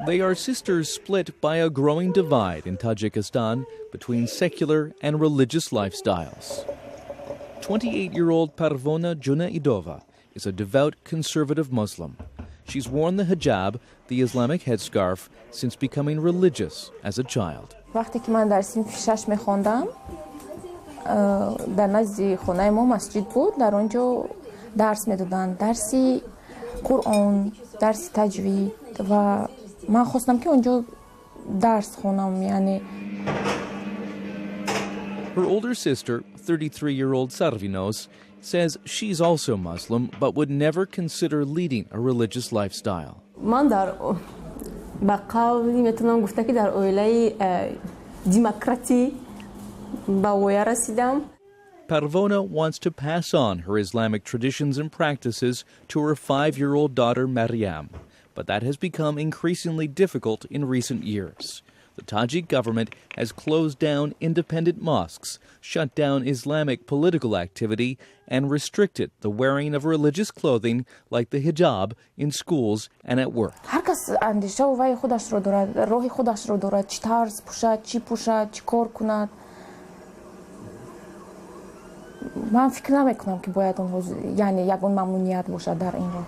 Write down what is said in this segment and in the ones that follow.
They are sisters split by a growing divide in Tajikistan between secular and religious lifestyles. 28-year-old Parvona Junaidova is a devout conservative Muslim. She's worn the hijab, the Islamic headscarf, since becoming religious as a child. Вақте ки ман дар синфи шаш мехондам, дар назди хонаи мо масҷид буд, дар он ҷо дарс медоданд, дарси Қуръон, дарси таҷвид, ва ман хостам ки он ҷо дарс хонам, яъне. Her older sister, 33-year-old Sarvinoz, says she's also Muslim but would never consider leading a religious lifestyle. Ман дар ба қавли метавонам гуфта ки дар оилаи демократӣ ба воя расидам. Parvona wants to pass on her Islamic traditions and practices to her 5-year-old daughter Maryam, but that has become increasingly difficult in recent years. The Tajik government has closed down independent mosques, shut down Islamic political activity, and restricted the wearing of religious clothing like the hijab in schools and at work. Ҳар кас андешаву вай худашро дорад, роҳи худашро дорад, чӣ тарз пӯшад, чӣ пӯшад, чӣ кор кунад. Ман фикр намекунам ки бояд онҳо, яъне ягон мамнуният бошад дар ин роҳ.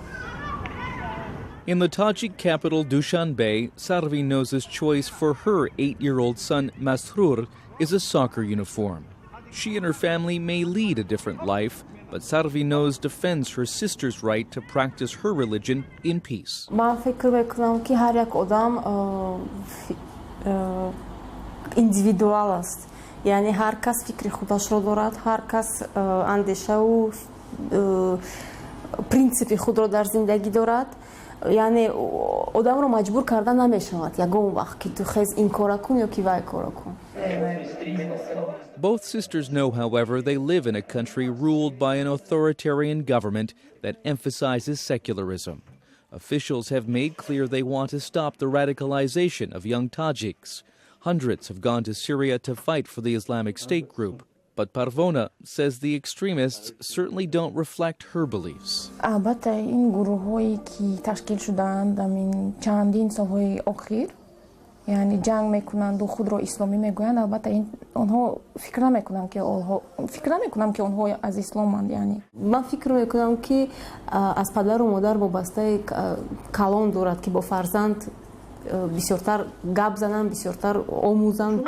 In the Tajik capital Dushanbe, Sarvinoz's choice for her 8-year-old son Masrur is a soccer uniform. She and her family may lead a different life, but Sarvinoz defends her sister's right to practice her religion in peace. Ман фикр мекунам ки ҳар як одам индивидуал аст, яъне ҳар кас фикри худашро дорад, ҳар кас андешаву принсипи худро дар зиндагӣ дорад. Яъне одамро маҷбур карда намешавад ягон вақт ки ту хез ин кора кун ё ки вай кора кун. Both sisters know, however, they live in a country ruled by an authoritarian government that emphasizes secularism. Officials have made clear they want to stop the radicalization of young Tajiks. Hundreds have gone to Syria to fight for the Islamic State group. But Parvona says the extremists certainly don't reflect her beliefs. Албатта, ин гурӯҳҳое ки ташкил шудаанд амин чандин солҳои охир, яъне ҷанг мекунанду худро исломӣ мегӯянд, албатта ин онҳо фикр намекунам ки онҳо, фикр намекунам ки онҳо аз исломанд, яъне. Ман фикр мекунам ки аз падару модар вобастаи калон дорад ки бо фарзанд бисёртар гап зананд, бисёртар омӯзанд.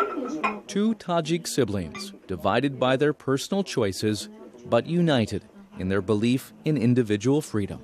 Two Tajik siblings, divided by their personal choices, but united in their belief in individual freedom.